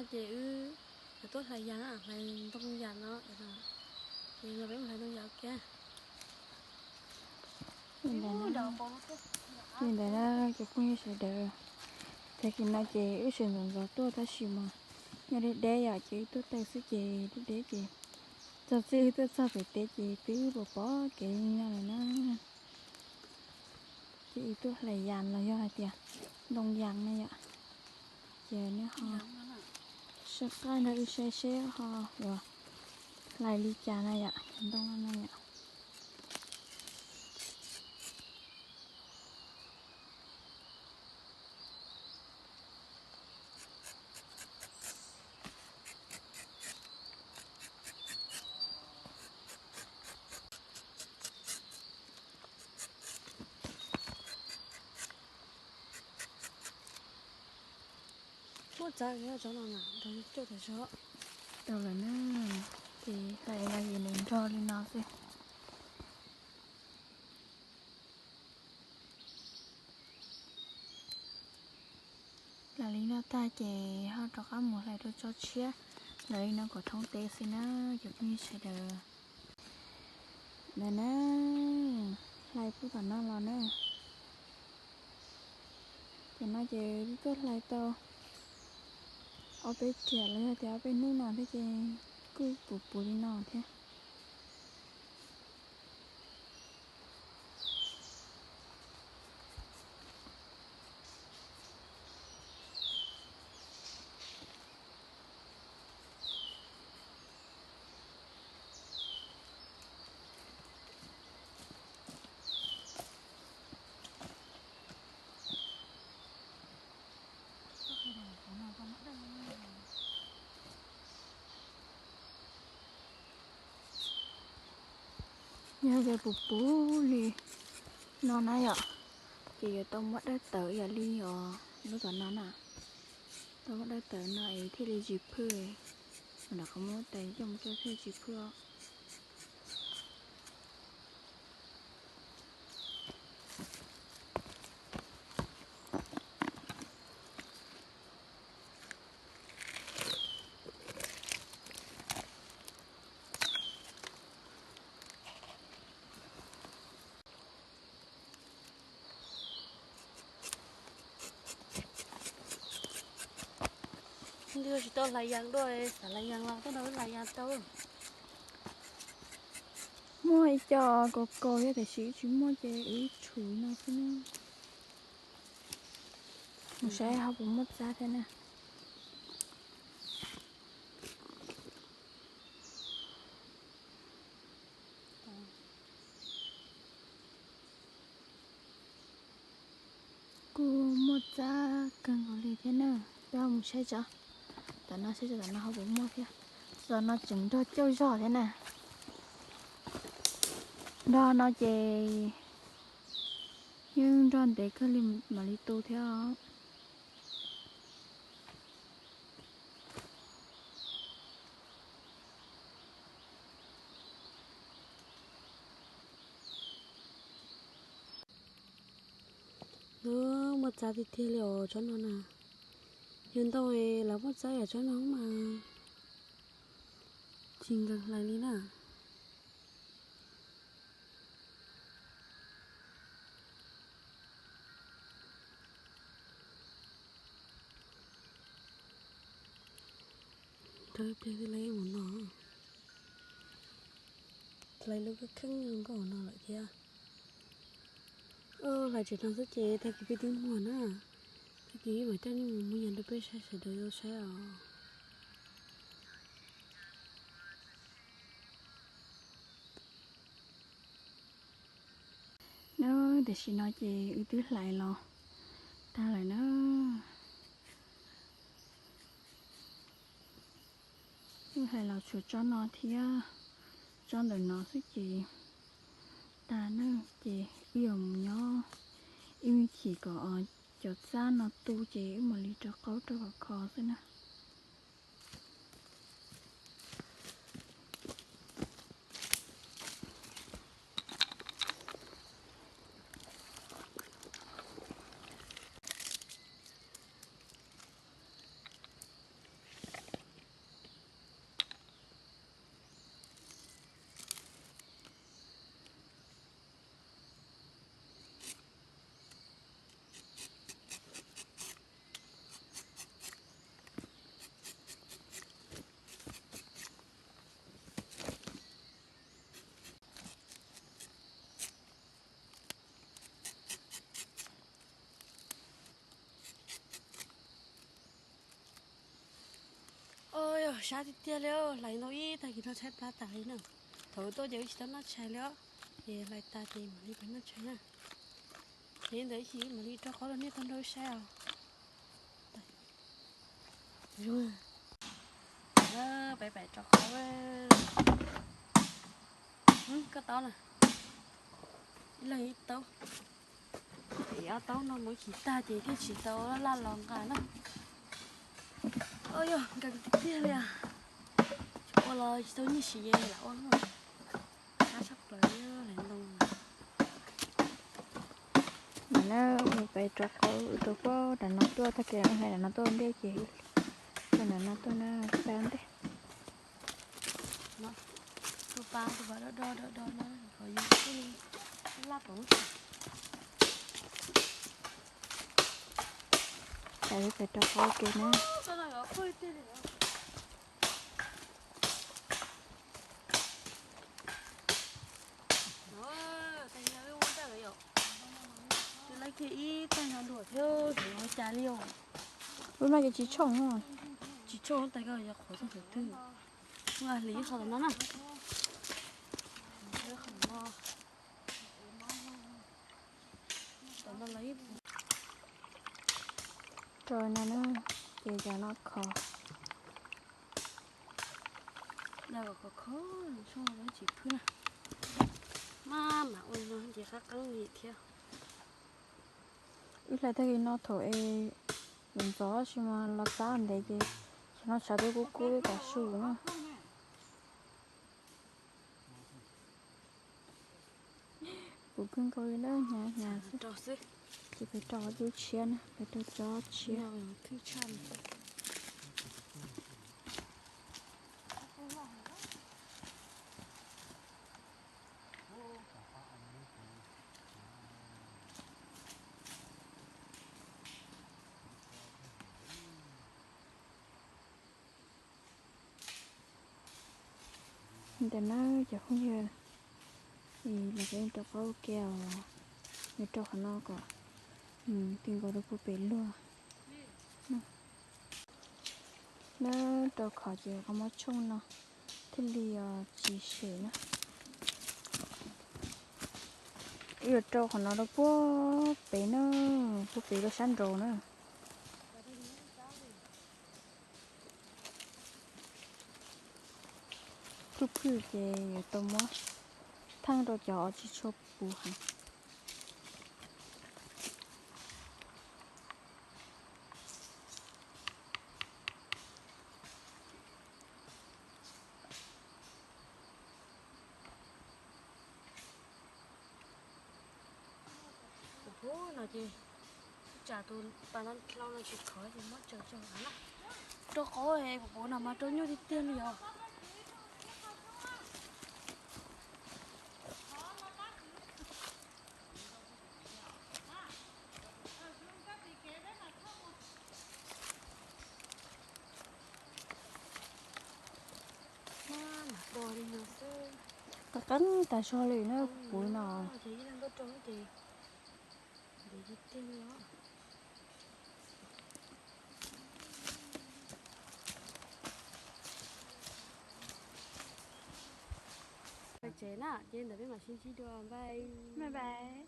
Ces wb yuav tuaj hlais yas, hlais ntoo yas no, ces no peb mus hlais ntoo yas ua ke. Li ntawd na, li ntawd na, cov phooj ywg sawv daws, tag kis no ces wb sawv ntxov ntxov tuaj tab sis mas nyob deb deb yom, ces wb tuaj taw xwb ces deb deb ces txog txij wb tuaj txog pem teb ces twb pom pom kev li no lawm na. Ces wb tuaj hlais yas los yog hais tias ntoo yas na yom. Ces nej ho sab qab nrog wb saib seb ho yuav hlais li cas na yom, ntoo no na yom. Muaj txav cov no na, nrog coj tas zog. Tau lawm na, ces hlais los ces nws nrog li no xwb. Hlais li no tag ces ho rov qab mus hlais rau tsob tshiab. Hlais li no kom thoob teb xwb na, cov phooj ywg sawv daws. Ntawm na, hlais puag tom no los na. Cov no ces wb tuaj hlais tau ob peb riam los yog tias ob peb hnub no thiab ces kuj puv puv li no thiab. Yog tias puv puv li no na yom, ces yuav tau muab dawb tawm ib yam li os lub tom no na. Tau muab dawb tawm no es thiaj li tsis phwj. Mas nram qhov muab tais coj mus coj thiaj tsis phwj os. Nws tsis tau hlais yas dua, xav hlais yas los tuaj nrog wb hlais yas tau. Muaj ib co kaus kaus thiab tiam sis wb tsis muaj ces wb tshuav no xwb na. Mus saib ho puas muaj txab thiab na. Kuj muaj txab kawg nkaus li thiab na. Peb mus saib tso, tom no saib tso tom no ho puas muaj thiab. Tom no tseem nrog cauj zog thiab na. Nrog no ces yeej nrog ntev kawg li mam li tu thiab os. Muaj txab tiag tiag li os tsob no na. Yog ntau lawv muaj txab yam tsob no mas tsis nkees hlais li na. Rau ib pliag twb hlais mus no, hlais lub kheej nkauj no lawm thiab. Hlais tsev no xwb ces tag kis peb twb muag na, tag kis mam coj nej mus muag yas rau peb sawv daws tau saib os. Nab, tam sim no ces wb twb hlais los tag lawm na. Wb hlais los tshuav tsob no thiab tsob ntawm no xwb ces tag na, ces wb yuav mus nyob ib me chim kom cov txab no tu ces wb mam li rov qaub rau hauv kho xwb na. Sab tiag tiag li, hlais ntau ib tag kis no tshaib plab tas li na. Thaum tuaj ces wb tsis tau noj tshais li os, ces hlais tas ces mam li pais noj tshais na. Ces li ntawd ib chim mam li rau qhov los nej tau nrog saib os. Peb pais rau qhov, koj taub na, ib leeg ib taub. Ob taub no mus ib chim tag ces thiaj tsis tau laj los nqa na. Yog nkees tiag tiag li, ua los tsis tau nyiaj siv ces lam ua, sab tshaj plaws hlais ntoo. Mas na, pais rau qhov rau puag nram no tuaj, tag kis hlais nram no tuaj ntej ces rau nram no tuaj na, pab ntej. Tus pas, tus pas do do do do no, qhov yus thiaj li laj pov. Pais rau qhov ke na. Tus lawv kiag ib tag no luam thiab, xyov ua cas li os. Lub no ces tsis tshooj, tsis tshooj, tab koj yog qhuav txog thaum twg. Ua hliv qhov tom no na. Tom no los ib puas. Rau no na, ces cov no khov. Dag kom khov khov, tshooj tsis phwb na. Maj mam ua no ces qab qeeb li thiab. Wb hlais tag kis no thaum es ntxov ntxov tab sis mas los txab ntev ces cov no tshav twb kub kub li kav su na. Puv kawg nkaus li na, hnyav hnyav xwb. Ces peb rau lub tshiab na, peb rau tsob tshiab. Ntawm no cov phooj ywg, los peb rau qhov ua ke os, nws rau qhov no kom nws ti nkaus rau puag pem luag. Nws rau qhov ces qhov muab tshooj no thiaj li tsis sem na. Wb yuav rau qhov no rau puag pem na, puag pem rau sab nraud na. Tub phwj ces yuav tau muab theej rau cov uas tsis tshua puv heev. Kuv pub no ces tsam tus pas no hlau no tsis khov ces muab tsaws tsaws na. Rau qhov kuv pub no mas rau nyuaj tiag tiag li os. Qab qeeb tas zog li na kuv pub no. Tsev na, ces ntawm peb mam sib ntsib dua, bye bye.